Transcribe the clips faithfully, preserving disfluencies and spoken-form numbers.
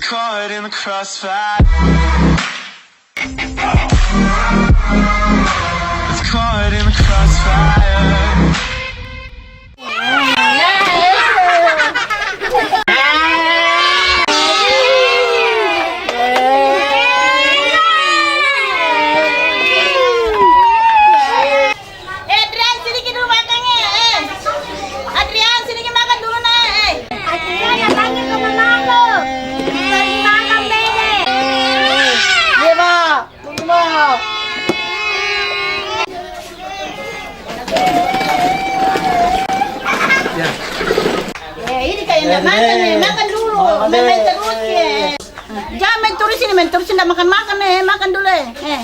Caught in the crossfire. It's caught in the crossfire. Eh, Adrian, sini ki dulu makan, eh. Eh. Adrian, sini ki makan dulu, nah, eh. Adrian, datang ke mamaku. Cari makan, bebe. Iya, Mak. Tunggu, Mak. Ya. Eh, ini kayak nggak makan, eh. Makan dulu. Makan, main, main terus, ya. Jangan main terus ini, main terus ndak makan-makan, eh. Makan dulu, eh. Eh.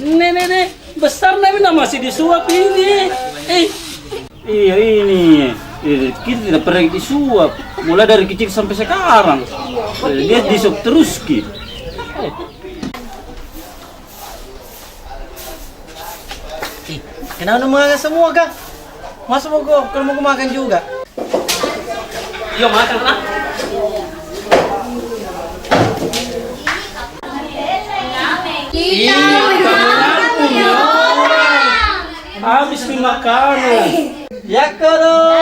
Nenek, nenek, besar nenek masih disuap ini. Eh. Iya, ini. Eh, kita tidak pernah disuap. Mulai dari kecil sampai sekarang. Eh, dia disuap terus ki. Ih, kenapa mau makan semua kah? Masa mau kau, kalau mau makan juga? Yo, makan lah. Ih, kamu ngaku, ya. Habis nih makanan. Ya, koro.